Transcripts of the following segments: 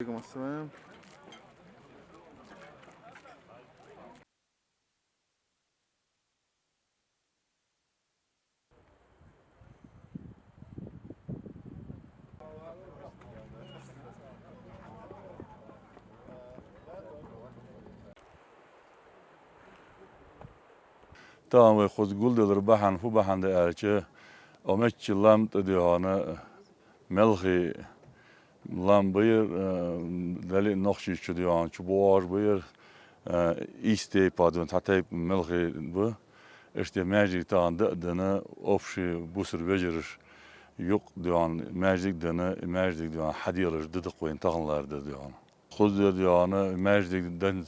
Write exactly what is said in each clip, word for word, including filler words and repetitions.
Алейкум ассалам. Тахан вай кхуза гулдалар бахьан, фу бахьан да аьлча, Омачча лам тӀа дегӀана, Мелхи лам баьр, э, дали Нохчийчу дегӀана чу богӀаш баьр, э, ийс тайпа дун, цхьа тайпа Мелхи ба. Иштта маьждиг тахан да а дана, общий бусар вежараш юкъ дегӀана маьждиг дана, и маьждиг дегӀана хьаделаш да дакъ вайн тахан лар да дегӀана. Кхуза дегӀана маьждиг дан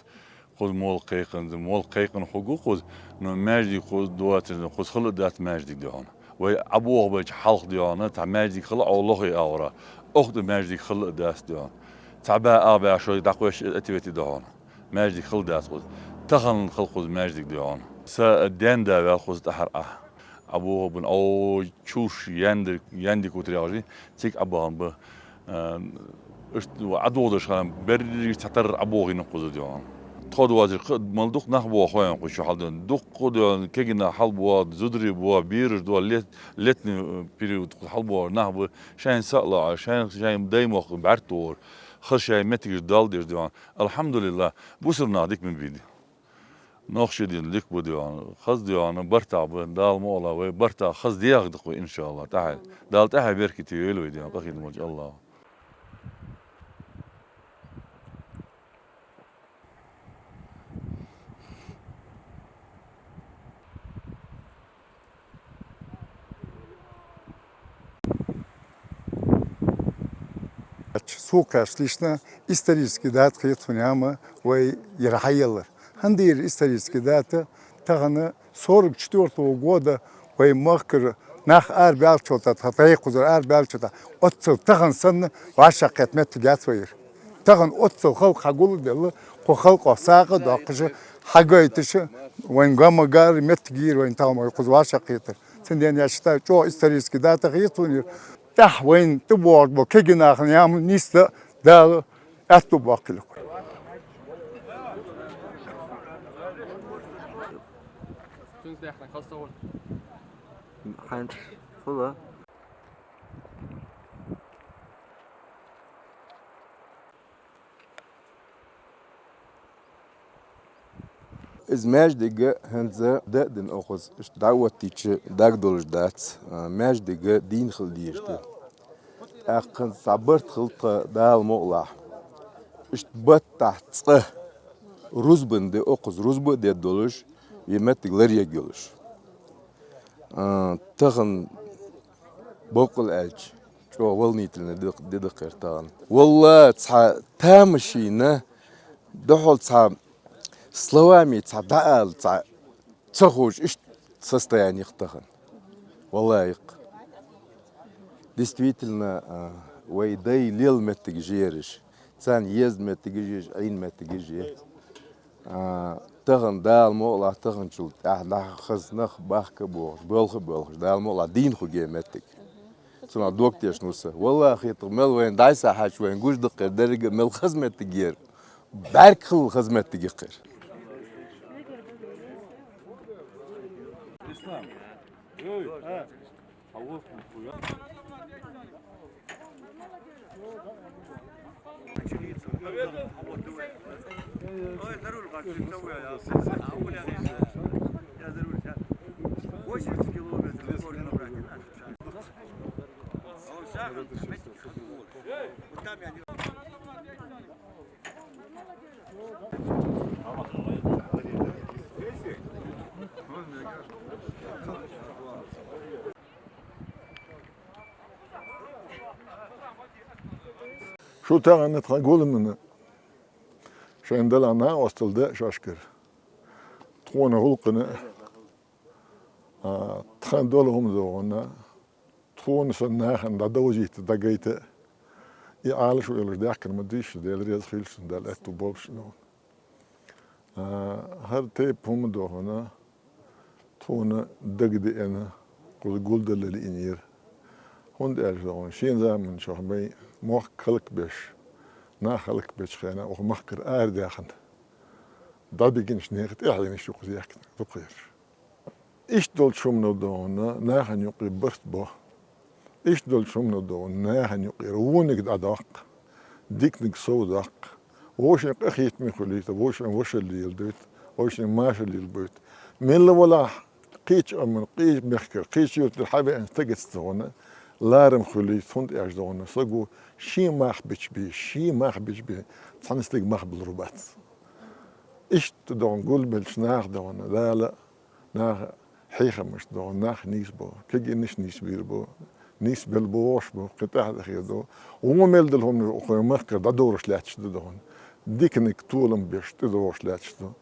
кхуза мол кхайкхина, мол кхайкхина хӀугу кхуза, но маьждиг кхуза доацар, кхуза хала а дац маьждиг дегӀана. Вай Ӏабоха бача хьалха дегӀана, цхьа маьждиг хала а лохе агӀора, охта маьждиг хала а дац дегӀана. Цхьа баь а баь шо дӀакхоьш ответи дегӀана. Маьждиг хала дац кхуза. Тахан хала кхуза маьждиг дегӀана. Са ден да ваьл кхуза тӀахьар а. Ӏабоха бан, о, чуш янди, янди кутри яхажи, цик Ӏабохан ба. Э, иштта Ӏадохдаш хана, берригаш цхьатарра Ӏабохина кхуза дегӀана. Тхо доацар кхы а мал дукха нах боху хойн кху чу хьалден. Дукха дегӀана, кегина хьалбоа, зудари боа, бираш доа, лет-, летний, э, период кху хьалбоа нах ба, шайн са а лаа, шайн, шайн даймохк бӀарт тохар, хаза шайн меттигаш дал деш дегӀана. Алхьамдулиллах, бусар нах дика ма бийди. Нохчий дин дика ба дегӀана, хаза дегӀана, бартахь ба, Дала мукъ лахь вай, бартахь хаза дегӀа дакъа, иншааллахӀ, тӀаьхье. Дала тӀаьхье беркате йойла вай дегӀана, къахетам болча АллахӀа. Сога лично исторически дата хет суна яма вай яра хьаеллар. ХӀанад яра исторически дата, тахан сорок четвёртого года вай махкара нах арабаьлча тӀа, тха тайпа кхузара арабаьлча тӀа, оццул тахан санна вӀашагӀкхетта меттиг яц вай яра. Тахан оццул халкъ хьагулделла, кху халкъо сагӀа а доаккхаш, хьагойташ, вайна гамма гар меттиг йир вайна тахан вай кхуза вӀашагӀкхетар. Цудухьа яшта чӀоагӀа исторически дата хет суна яра. ТӀехьа вайна тӀабоагӀаш бола кегий нахана яма нийсса Дала аьттув боаккхалба. Хьайна хула. Из маьждиг хӀанз да а дина укхаза, иштта дӀаоттийча дагадолаш дац, а, маьждиг дийна хила дезаш да. ТӀаккха хӀанз цхьа барт хилла тха Дала мукъ лахь. Иштта баттахь цкъа рузба да укхаза, рузба а дергдолаш, ер меттиг ларъергйолаш. А, тахан боккъал аьлча, чӀоагӀа волнительный ди да-кх ер тахан. Валлахь, цхьа тамашийна, духхьал цхьа словами цхьа дӀаала, цхьа ца ховш, иштта состояние я-кх тахан. Валлахь, я-кх. Действительно, а, вай дай лела меттигаш я ераш. Царна еза меттигаш я ераш, Ӏийна меттигаш я. А, тахан Дала мукъ лахь, таханчул тӀехьа нах хаза нах бахка а бохуш, боьлху а боьлхуш, Дала мукъ лахь, дийна хургья меттиг. Цунах дог тешна ва со. Валлахь, хетаргда, мел вайна дӀасахьача вайна гуш да-кх ер деррига а, мел хаза меттиг я ер. БӀарг хилла хаза меттиг я-кх ер. Восемьдесят километров скоро набрать. Вот там я не Шу тахан тхан гуламана шайн далан накъостал да шоашкара. Тхона гӀулакхана, а, тхан дола хӀума догӀана, тхона санна нахана дӀадовзийта, дӀагайта, и Ӏалашо йолаш даьхкар ма дий шу, Дела реза хилва шун, Дала аьттув болба шун. А, хӀара тайпа хӀума догӀана, тхона дагадеана, кхуза гулдалла лиънера. ХӀунда аьлча догӀана, шен заман чухь вай мохк кхалкбеш, Нах хӀалакбеча хана оха махкара арадаьхна, дӀабигинчу нехан тӀаьхьенаш ю кхуза яьккхина, дукхагӀа ерш. Иштта долчу хӀумано догӀна нахана юкъе барт бо. Иштта долчу хӀумано догӀна нахана юкъера вониг дӀадоккху, диканиг сов доккху. Вовшийн къахетаме хуьлийта, вовшийн вашалла леладойту, вовшийн машалла лелабойту. Мелла валахь, кхечу амман, кхечу мехкара, кхечу юьртара хьавеана стагаца догӀна ларам хуьлийта, хӀунда аьлча догӀна саго шен мах бича бен, шен мах бича бен цхьана стеган мах балур бац. Иштта догӀна гулбеллачу наха догӀна Дала наха хьехамашца догӀна нах нийса бо, кегийнаш нийса бийр бу, нийса белла бохуш бу, кхин тӀаьхьа хир ду. Вон мел долу хӀума оха махкара дӀадоруш лаьтташ ду догӀна. Диканиг толам беш тӀедогӀуш лаьтташ ду.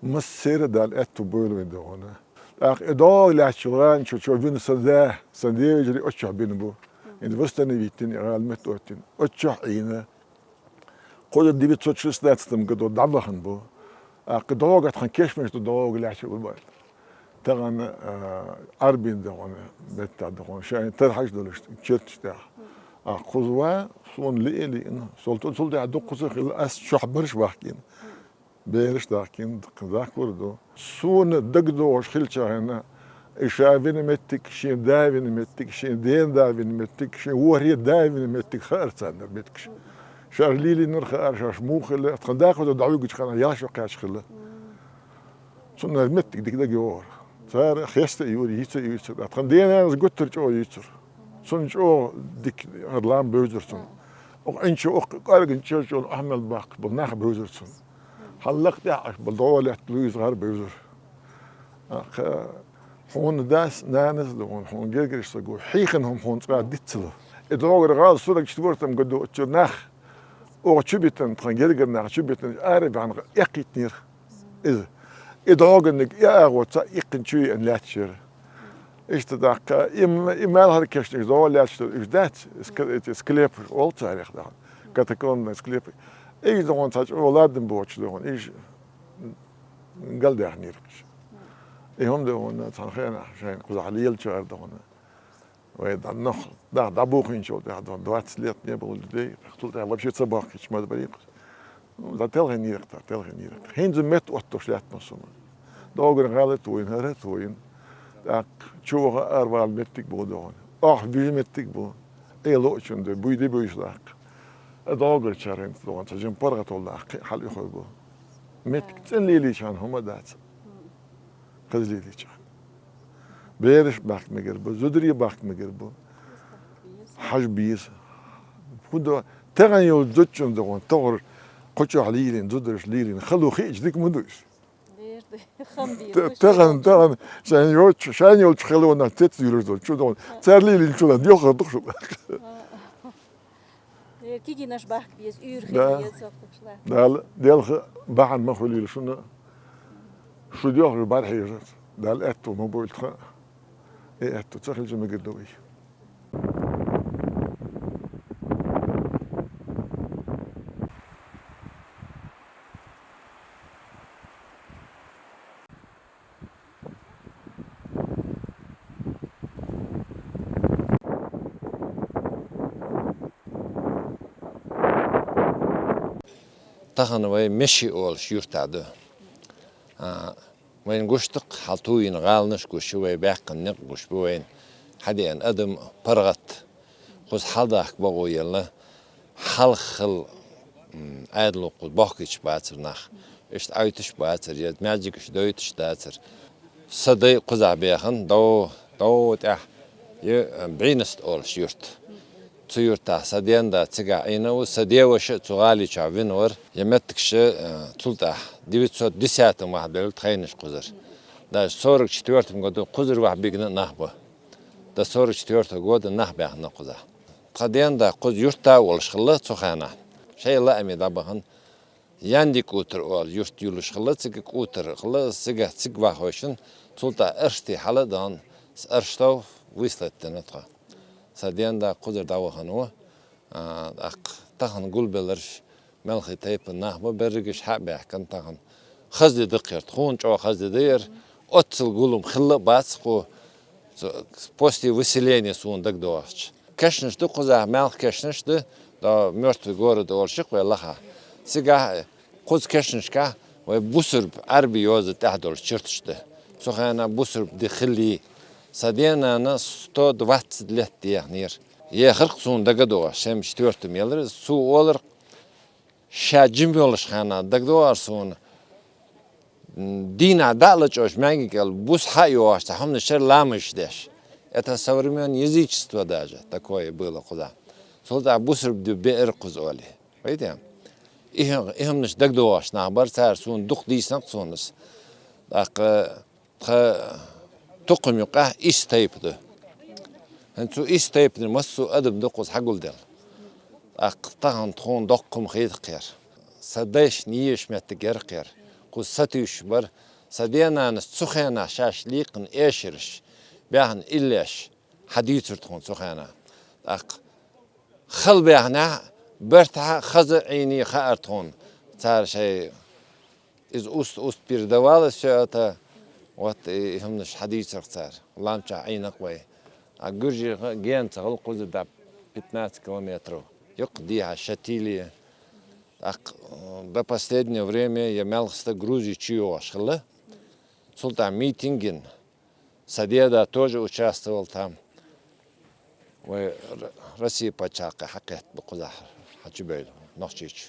Массеран а Дала аьтту бойла вайн догӀна. ТӀаккха и догӀа лаьттачу гӀана чу, чу вина сан да, сан девежарий оццахь бина бу. ХӀинца восстановить дина, и гӀала меттаоттина. Оццахь Ӏийна. Кхузара девятьсот шестнадцатом году дӀавахана бу. ТӀаккха догӀа тхан кешнаш ду догӀа лаьтташ бу баьлла. Тахана, а, Ӏарбийн догӀана, беттан догӀана, шайн тархьаш долуш, черташ тӀехь. А кхуза ван, суна лиъ а лиъна, сол тӀе цул тӀехь дуккхуза хилла, ас чохь бараш бахкийна. Бераш дахкийна, даккхар ду. Суна дагадогӀуш хилчахьана, и ша вина меттиг, шен да вина меттиг, шен ден да вина меттиг, шен ворхӀе да вина меттиг хаьара царна меттигаш. Шаьш лелийнар хаьара, шаьш муха хилла, тхан даккхар ду дӀавуьгучу ханахь ял шо кхаьчна хилла. Цунна меттиг дика дагайогӀура. Цара хеста а юьйцура, йийца а юьйцура. Тхан денанас гуттар а чӀогӀа юьйцура. Цунна чӀогӀа дика лам бевзара цунна. Оха Ӏинчу, оха кӀорган чӀогӀа чӀогӀа ахмел баккха болу нах бевзара цунна. Хьан лакха тӀехь Ӏаш болу догӀа лаьтта Луиза гӀар бевзара. Аха, хьуна дас, нанас а ду хьуна, хьуна гергарш ца го, хьехина хӀума хьуна цкъа диццала. И догӀара гӀала сураг четвёртом году оцу нах, оха чу битан, тхан гергара нах чу битан, ара баьхна эккхийтинера. Иза. И догӀаниг и агӀо ца иккхина чу еана лаьтташ яра. Иштта даккха, и, и маьлхара кешнаш догӀа лаьтташ долу уьш дац, ск-, эти склеп олу царех даха. Катакомбный склеп. И догӀун цхьа чӀогӀа ладам боцуш догӀун. Иш галдаьхнера кхиш. И хӀума догӀун цхьана хенахь шайна кхузахь лелачара догӀун. Вай дӀа нах, дӀа, дӀабохийначул тӀаьхьа двадцать лет не было людей, цул тӀаьхьа вообще ца бохкийча ма барий кхуза. Ну, да телхинера-кх, да телхинера-кх. ХӀинца метта оттуш лаьтта массо а. ДогӀара гӀала а тойна, хӀара а тойна. ТӀаккха чу ваха аравала меттиг бу догӀун. Охьа вижа меттиг бу. Э, лоъучун ду, буй де буьйса даккха. Э, догӀарчара хӀинца догӀун, ца жим паргӀатал даккха, хьала уьхур бу. Меттиг цӀена лелийча хӀума дац. Кхеза лелийча. Бераш бахка мегар бу, зударий бахка мегар бу. Хьажа беза. ХӀунда тахана йолу зудчун догӀун, тохара кху чохь лелийна, зудараш лелийна, хало хиъча дика ма ду иза. Дер ду, хам бийр Та-, ду, тахана, шен тахана, шайн йолчу, шайн йолчу халонах тетта юьлуш долу, чу догӀун. Цара лелийна чу дан, йохар ду шу. Э, кигинаш бахка беза, уьйр Да. хила еза, соккхуш ла. Дала, делха бахьана ма хуьлийла шуна. Шу доьхуш бӀарахьежа, Дала аьтту ма бойла тхан. И аьтту ца хилча мегар ду вай. Тахана вай Меши олуш юьртахь ду. А, вайна гуш ду-кх, хьал ту йина гӀаланаш гуш ю, вай баьккхина некъ гуш бу вайна. Хьадеана адам паргӀат. Кхуза хьаладахка бакъо елла. Хьалха хилла, м, Ӏаьдало кхуза бохкуьйтуш бацара нах. Иштта Ӏойтуш бацара, я маьждигаш дойтуш дацара. Сан дай кхузахь бехна, дов, дов тӀехь, я, э, БӀинасто олуш юрт. Цу юьртахь сан ден да цигахь Ӏийна ву, сан деваша а цу гӀали чохь вина вара. Я меттигаш, э, цул тӀаьхьа, девятьсот десятом вахь белла тхайнаш кхузара. Даже сорок четвёртом году кхузара вахь бигна а нах бу. До сорок четвёртого года нах баьхна кхузахь. Тхан ден да кхуза юьртахь а волуш хилла цу хенахь. Шайн лааме дӀабахана, Янди кӀутар олу юрт юьллуш хилла, цига кӀутар хилла, цига, цига вахошна, цул тӀаьхьа Аршти хьала а дахана, с Арштов выслать дина тхо. Сан ден да кхузара дӀавахана ву, а, тӀаккха тахана гулбелларш мелхий тайпана нах бу, берригаш хьа а баьхкина тахана. Хаза де ду-кх хӀара, тхуна чӀогӀа хаза де ду хӀара, оццул гулам хилла а бац кху, цу, после выселения суна дагадогӀучу. Кешнаш ду кхузахь, маьлхан кешнаш ду, Мёртвый город олуш ю-кх вай лаха. Цигахь кхуза кешнашкахь вай бусурба Ӏаьрбийн йоза тӀехь долуш черташ ду. Цу хенахь бусурба ди хилла. Сан денана сто двадцать лет дехнера. Ехар-кх суна дага а догӀуш, семьдесят четвёртом елира иза. Цо олура, ша жима йолуш хенахь дага догӀура суна, дийнахь дӀа а лачкъош, маьнги кӀел буса хьа а йогӀуш, цхьа хӀуманаш яра ламазаш деш. Это со времён язычества даже такое было кхузахь. Цул тӀаьхьа бусурба ди беара кхуза олий. Вайтем? И хӀу-, и хӀуманаш дага догӀуш нах бара, цара суна дукха дийцина-кх суна иза. ТӀаккха тхан тукхам юкъахь исс тайпа ду. ХӀинца цу исс тайпанера массо а адам ду кхуза хьагулделла. ТӀаккха тахана тхуна доккха хӀума хета-кх хӀара. Сан дайшна езаш меттиг яра-кх хӀара. Кхуза сатуьйсуш бара. Сан денанас цу хенахь шаьш лийкхина эшарш, баьхна иллеш хьадийцира тхуна цу хенахь. ТӀаккха хала баьхнехь, бартахь а, хаза а Ӏийне хаьара тхуна. Цара шайн иза уст-уст передавалось всё это, вот, и хӀуманаш хьадийцира-кх цара. Лам чохь Ӏийна-кх вай. А Гуьржийчоь гена ца хилла, кхузара дӀа пятнадцать километров ю-кх дехьа Шатилия. ТӀаккха, э, до последнего время я маьлхаста Грузия чу йогӀуш хилла. Цул тӀаьхьа митинг йина. Сан деда тоже участвовал там. Вай Р-, Россия пачхьалкхе хьакхетта бу кхузахь, хьан чу бевлла, Нохчийчу.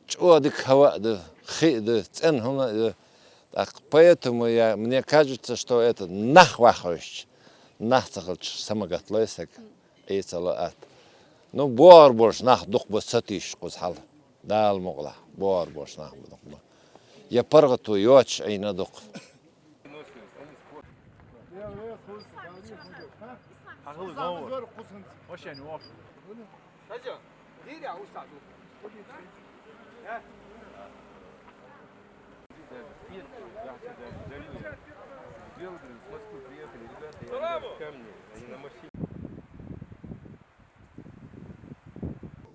ЧӀогӀа дика хӀаваъ ду, хи а ду, цӀена хӀума а ду. ТӀаккха поэтому я, мне кажется, что это нах вахваьлча, нах ца хилча, самагатло и саг, Ӏе ца ло атта. Ну, богӀур болуш нах дукха бу сатуьйсуш кхуза хьала. Дала мукъалахь, богӀур болуш нах бу дукха бу. Я паргӀато йоцуш Ӏийна дукха.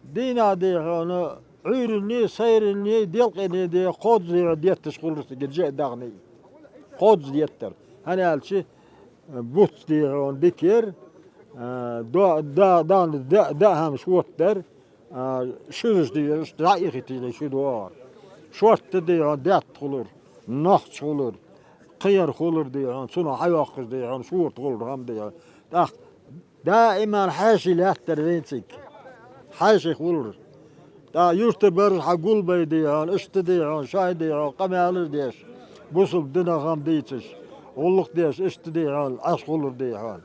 Дийнахь дехьона, Ӏуьйранний, сайранний, делкъаний дехьа кхозза детташ хуьлура цигара жа а дахний. Кхозза деттара. ХӀана аьлча, буц дехьона дика яра, а, до-, да-, дан да-, даьхьамаш хӀоттадара, а, шуьзаш дехьа, дӀа а ихийтина шу догӀура. Шортта дехьона даьтта хуьлура, нохча хуьлура, кхера хуьлура дехьона, цунах хьайоккхуш дехьона, шорта хуьлура хӀама дехьона. ТӀаккха даиман хьаьший лаьттара вайн цига. Хьаьший хуьлура. ТӀаккха юьртара бараш хьан гулбай дехьона, иштта дехьона, шай дехьона, къамелаш деш, бусалба динах хӀама дийцаш, гӀуллакх деш, иштта дехьона, Ӏаш хуьлура дехьона.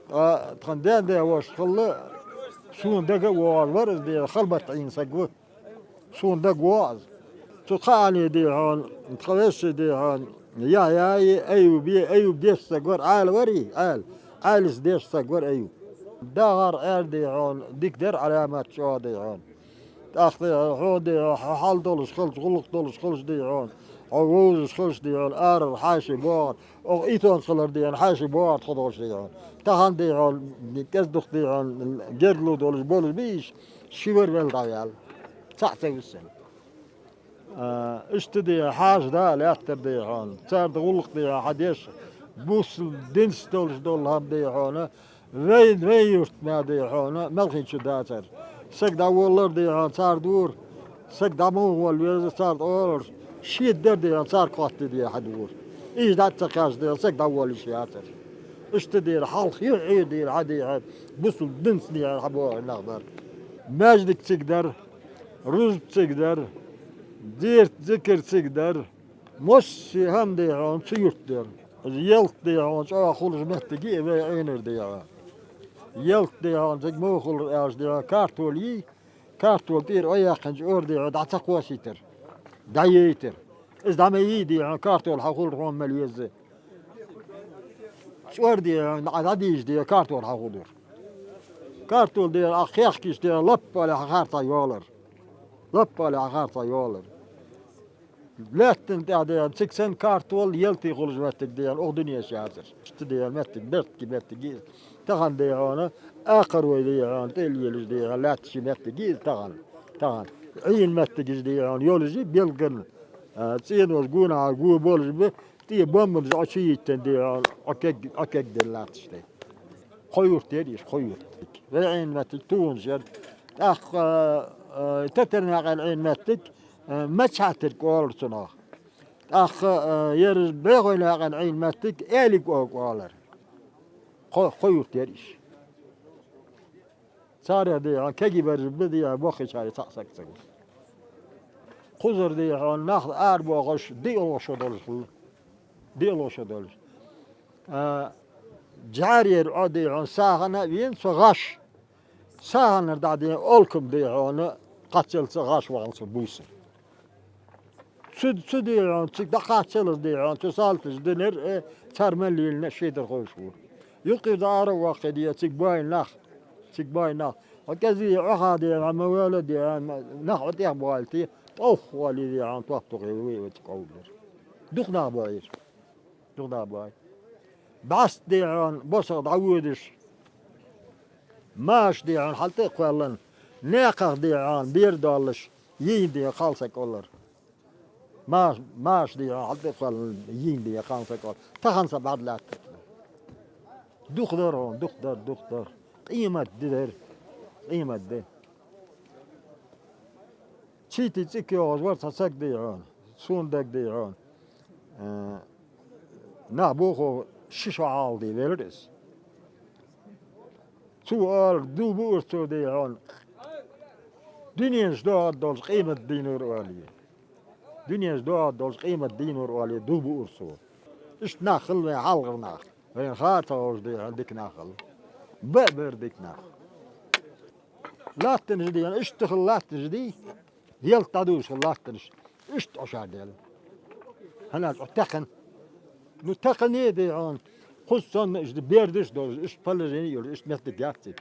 Ткъа тхан ден ден ваша хилла, суна дага а вогӀур вара иза дехьа, халбатта Ӏийна саг ву. Суна дага вогӀу иза. Цу кхаанний дехьона, тхан веший дехьона, Яхьъяи, Аюби, Аюб дешча саг вара, Ӏаьла варий, Ӏаьла. Ӏаьлас дешча саг вара Аюб. ДагӀар Ӏер дехьона, дика дара Ӏаламат чӀогӀа дехьона. ТӀаккха дехьона, хьо дехьона, хьо хьал долуш хилча, гӀуллакх долуш хилча дехьона, хьо вовзаш хилча дехьона, арара хьаьший богӀар, оха итон хилар дехьона, хьаьший богӀар тхо долуш дехьона. Тахана дехьона, кӀезиг-дукха дехьона, гергалу долуш болуш бийша, ши вар велла дӀаваьлла. Цхьаъ ца висина. А, иштта дехьа, хьаша да а лаьттара дехьона, царна гӀуллакх дехьа хьан деш, бусалба динца долуш долу хӀама дехьона, вайн, вайн юртна дехьона, мелхин чу дацара. Саг дӀаволлар дехьона, цара дура, саг дӀа муха волла веза, цара тӀе олура, шеца дара дехьона, цара котта дехьа дура. Иштта дӀа ца кхаьчча дехьа, саг дӀаволла йиш яцара. Иштта дера, хьалха юьхье дера, хьан дехьа, бусалба динца дехьа хьан боху нах бара. Маьждиг цига дара. Рузба цига дара, дерт зикар цига дара, массе хӀама дехьона цу юрт дара. Ялта дехьона чӀогӀа хуьлуш меттиг и вай Ӏийнар дехьона. Ялта дехьона цига муха хуьлура аьлча дехьона, картол йий, картол тӀера Ӏояьккхинчу ора дехьона дӀа ца кхосийтара, дӀаейтара. Иза дӀа ма йий дехьона, картол хьан хуьлура хьуна мел веза. ЦӀор дехьа, дӀа дӀадийжа дехьа, картол хьан хуьлура. Картол дехьа, ахь хехкаш дехьа, лаппале хьан харцахь йолар. Лаппале хьан харцахь йолар. Лаьттан тӀехь дехьа, цига санна картол, ялтий хуьлуш меттиг дехьа, оха дуьнеш яцара. Иштта дехьа меттиг, бертги меттиг иза. Тахана дехьона, акхарой дехьона, тӀе лелаш дехьа, лаьтташ меттиг иза тахана. Тахана. Ӏийна меттигаш дехьона, йолаш и белган, а, цӀенош гонахьа го болаш бу, ТӀе бомбанаш Ӏочу йиттина дехьа, Ӏокег-, Ӏокегделла латташ тӀе. Кхо юрт яра иза, кхо юрт. Вай Ӏийна меттиг тувнаш яра. ТӀаккха, э, татарнаькъан Ӏийна меттиг, э, Мачхьатирг оалар цунах. ТӀаккха, э, ер бӀегӀойнаькъан Ӏийна меттиг Элиг оаг оалар. Кхо, кхо юрт яр иш. Царех дий хьона кегий баржа ба дий хьона, боккхийчарех цхьа саг ца гу. Кхузара дий хьона нах арабоахаш, диълагӀа шо долаш хул. ДиълагӀа шо долаш. А, жӀарера Ӏо дий хьона сагӀана а вена цу гӀаш. СагӀанара дӀа дий хьона олкам дий хьона, кхаччалца гӀаш вахалца бусар. Цу, цу дий хьона, цига дӀакхаччалца дий хьона, цу салташа динар, э, цар мел лелийна шедар ховш ву. Юккъера дӀа ара а ваккхий дий хьона, цига бой нах, цига бой нах. Хьо кӀезига Ӏоха дий хьона, ма вала дий хьона, нах Ӏо тӀехбоалийта, тӀовх валий дий хьона, тох тухий вай, вай цига ховлар. Дукха нах бой ира. Дукха нах бой. БӀаьста дий хьона, босагӀа дӀаводаш, маша дий хьона, хьал тӀа а кхоьллан, наькхах дий хьона, бер доаллаш, йийна дий хьона, кхалсаг олар. Ма-, маша дий хьона, хьал тӀа а кхоьллан, йийна дий хьона, кхалсаг олар. Тахан са бӀарг латтар. Дукха дар хьона, дукха дар, дукха дар. Къемат ди дар. Къемат ди. Чийти цӀи кхоьхьаш вар цхьа саг дий хьона, сона дага дий хьона. Э, нах бохо ши шо хьалха дий велар иза. Цо оалар, дув буар цо дий хьона. Дуьненаш доагӀаргдолча къемат дийнур оалий. Дуьненаш доагӀаргдолча къемат дийнур оалий, дув буар цо. Иштта нах хила вай хьалхара нах. Вайна хар ца ховш дий хьона дика нах хила. Ба а бер дика нах. Латтанаш дий хьона, иштта хила латтанаш дий. Ялта дӀадувш хила латтанаш. Иштта Ӏо шар дел. ХӀана аьлча Ӏо таькхина. Ну, таькхине дий хьона. Кхуза санна иштта бердаш долаш, иштта положени йолаш, иштта меттиг яц цига.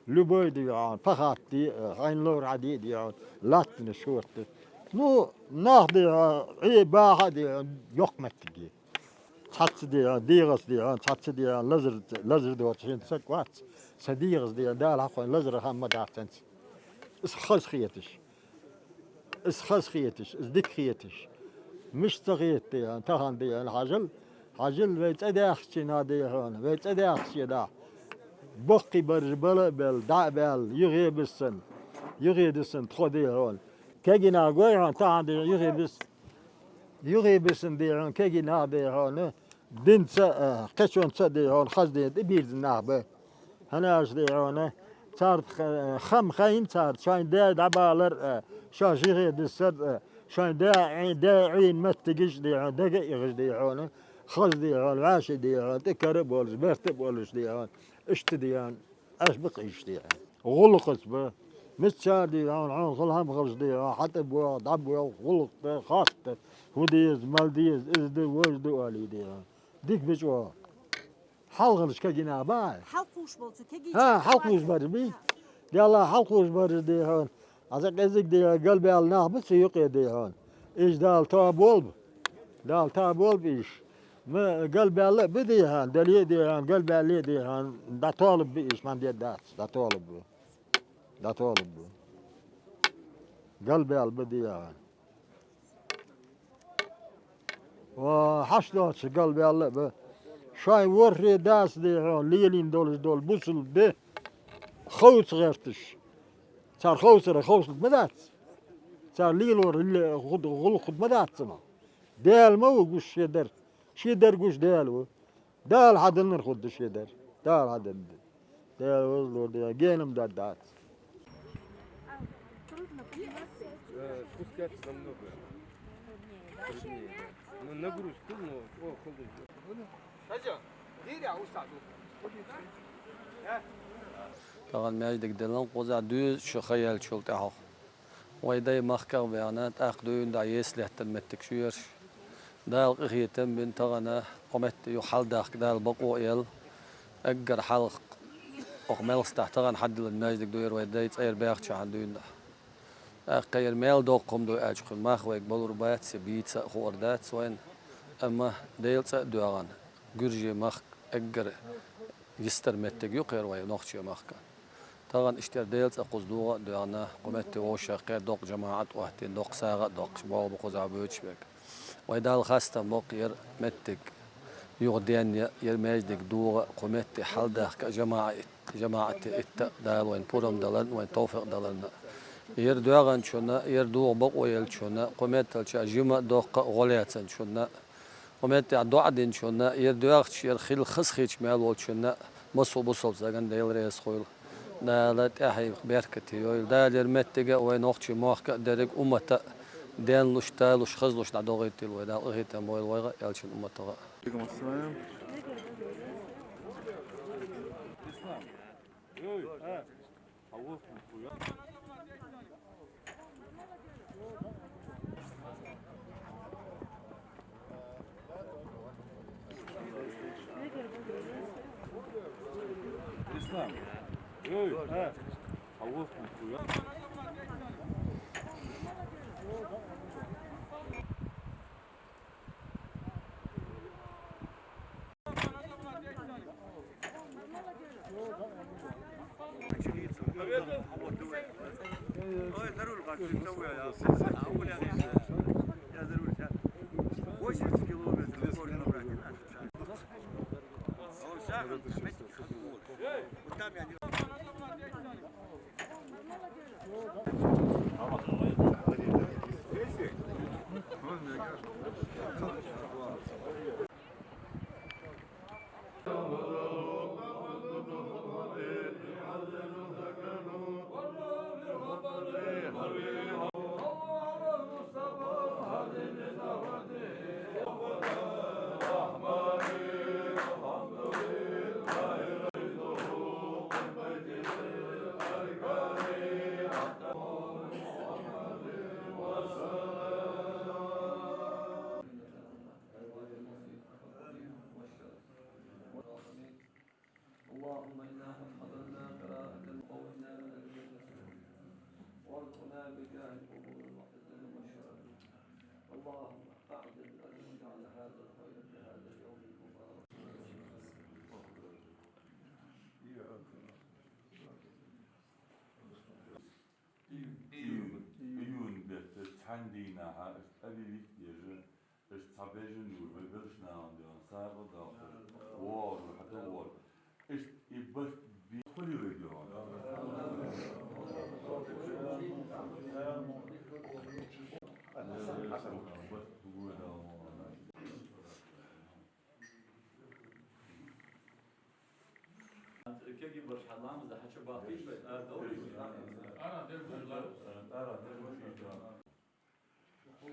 Любой дий хьона, пахатти, э, хьайна ловр Ӏади дий хьона, латтанаш шорта. Ну, нах дий хьона, Ӏе баха дий хьона, йоккха меттиг я. Цхьацца дий хьона, дегӀаца дий хьона, цхьацца дий хьона, лазар, лазар доацаш хӀинца саг вац. Са дегӀаца дий хьона, Дала хьакхойн лазара хӀама ма дац хӀинца. Из хаза хеташ. Из хаза хеташ, из дика хеташ. Мишта ца хета дий хьона, тахан дий хьона, хьажал, хьажал вай цӀа даьхкача дий хьона, вай цӀа даьхкача дий. Боккхий баржа бала а белла, дӀа а баьлла, юхе биссана, юхе диссана тхо дий хьона. Кегий нах гой хьона, тахан дий хьона, юхе бис-, юхе биссана дий хьона, кегий нах дий хьона, динца а, кхечунца а дий хьона, хаза дин тӀабирзина нах ба. ХӀана аьлча дий хьона, царна х-, хам хайна царна, шоай даь дӀабалар а, шоаш юхе диссар а, шоай даь Ӏе-, даь Ӏийна меттигаш дий хьона, дага а ихаш дий хьона, хаза дий хьона, вӀаши дий хьона, тӀакара а болаш, барта а болаш дий хьона, иштта дий хьона, Ӏаш ба-кх уж дий хьона. ГӀулакхаца ба. Мичча дий хьона, хьона хала хӀама хилча дий хьона, хьатӀабоагӀа, дӀабоагӀа, гӀулакх да, харц да, фу деза, мала деза, из да, вож да оалий дий хьона. Дика ба чӀоагӀа. Хьалхараш кегий нах ба? Хьалкхувш болчу кегий. ХӀа, хьалкхувш бараш бий? Делла хьалкхувш бараш дий хьона. Аса кӀезиг дий хьона, галбаьлла нах ба цу юкъе дий хьона. Уж Дала тоба болба. Дала тоба болба уж. Ма галбаьлла а ба дий хьона, дале а дий хьона, галбаьлле а дий хьона, дӀатолаб ба уж, ма де дац, дӀатолаб ба. ДӀатолаб ба. Галбаьлла ба дий хьона. Ва хьашт доацаш галбаьлла а ба. Шоай ворхӀе дас дий хьона, лелийна долаш дола бусалба ди ховца гӀерташ. Цар ховцара ховшлург ма дац. Цар лелора ле-, гӀу-, гӀулакх хург ма дац цунах. Даьла ма ву гуш шен дар. Шен дар гуш Даьла ву. Дала хьаденнар хургда шен дар. Дала хьаденнар. Дала вазлур да, генам дар дац. Э, спускаться намного труднее, да. Ну, нагрузка, ну, о, холодно. Тахан маьждиг делан кхуза дуьйцу шу ха яьллачул тӀаьхьа. Вай дай махках ваьхна, тӀаккха дуьйна дӀа ес лаьттан меттиг шу яра шу. Дала къинхетам бина тахана, кхо метте юха хьалдахка Дала бакъо а елла. Эггара хьалха, оха мелхастахь тахана хьадиллина маьждиг ду яра вай дай цӀера баьхчахьана дуьйна дӀа. ТӀаккха яра мел доккха хӀума ду аьлча кхуьнан мах вайга балур бац, я бийца а хуур дац вайна. Амма Делан цӀа а доьгӀна, гуьржийн махка эггара йистара меттиг ю кхера вай нохчийн махка. Тахана иштта Делан цӀа кхуза догӀа а доьгӀна, кху метте вовшах кхера доккха жамаӀат а оттийна, доккха сагӀа а доккхуш, болх ба кхузахь боьдуш берг. Вай Далла хастам боккха яра меттиг. Юха денна ер маьждиг догӀа, кху метте хьалдахка жамаӀа ит-, жамаӀате итта Дала вайна пурам даларна, вайна товфикъ даларна. Ер доагӀанчунна, ер догӀа бакъо еллачунна, кху метталча жима доккха гӀо лаьцначунна, кху метте доӀа динчунна, ер доагӀача, ер хила хазахетача мел волчунна, массо бусалба сагана Дала раьза хуйла. Дала тӀехьа беркате йойла. Дала ер меттига а, вай нохчий мохка а, деррига уммата а денлуш, талуш, хазлуш дӀадохийтийла вай. Дала къахетам бойла вайга а, Элчан умматага а. Ислам. Эй, а. اللهم إنا قد حضرنا قراءة القول لنا من الجنة، وارزقنا بجاه القبور المقدسة والشرف. اللهم أعجل أن نجعل هذا الخير في هذا اليوم المبارك. Июнь, июнь бетта цхьан дийнахьа объявить деш, иштта цхьа бежан юр, вай бераш нахана доьгӀна, сагӀа далхар, вогӀар, хьатӀа вогӀар. Иштта и барт би-, хули вай доьгӀна. Барт бугой дала ма. Кеги барш хьаламаз да хьача бахийш вай, ара довлийш вай. Ара дергуш ла. Ара дергуш ла.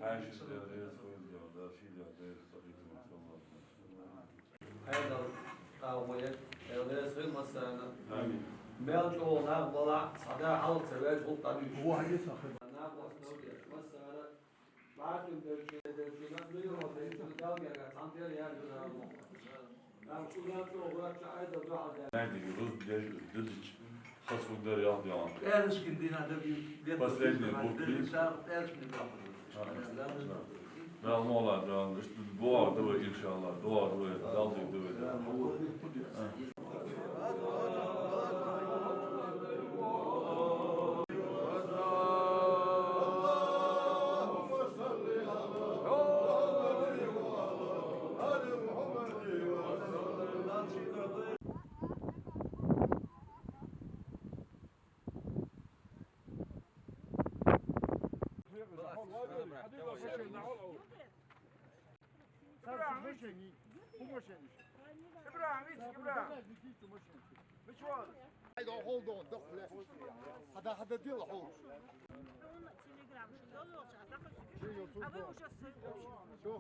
Хьаьший дер дер хуйла, да, ший дер дер сахитун саллаллаху. Хьайдал, къавгӀа я, Дала раьза хила массарна. Амин. Мел чӀогӀа нах балахь, схьада хьалха ца ваьлча гӀулакх дӀадуьйш. Вахьи сахи. Нах вац новкъеш, массара. Наьдиге рузба деш дудич хас хургдар яхь дегӀан. Последний букв. Дала мола, Дала, иштта дуа ду вай, иншаллах, дуа ду вай, Дала ду вай.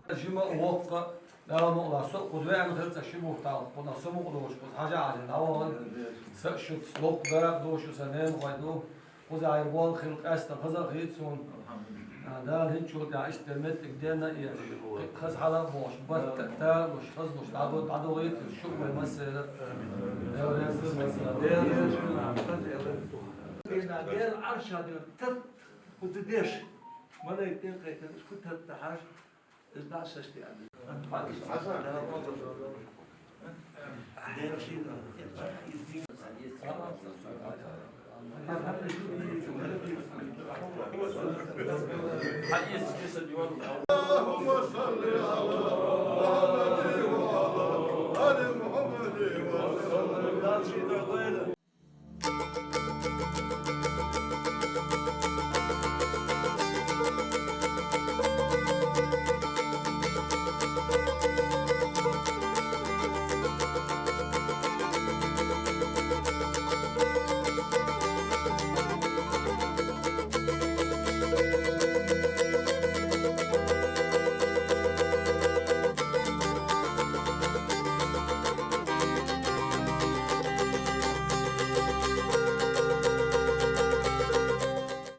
Жима воккха, Дала мукъла, со кхуза ваьнна хилча ши бутт талха, кхунах со мукъа долуш, кхуза хьажа Ӏадина дӀавахана, са шуьца локх дара а ду, шу сан ненахой ду. Кхузахьара болх хила къаьстина хаза а хийца суна. А, Дала хӀинцачул тӀехьа иштта меттиг денна а еш, хаза хьала а бохуш, барт а, талуш, хазлуш дӀадо-, дӀадохийта шуьга вай массеран а. Дела реза хуьлда массарна. Дела реза хуьлда. Дела Ӏарша дер тат, хӀу ца деш. Малайк тӀе кхайтар, шу тат дахьаш. اللهم صل على محمد وعلى Treat her good.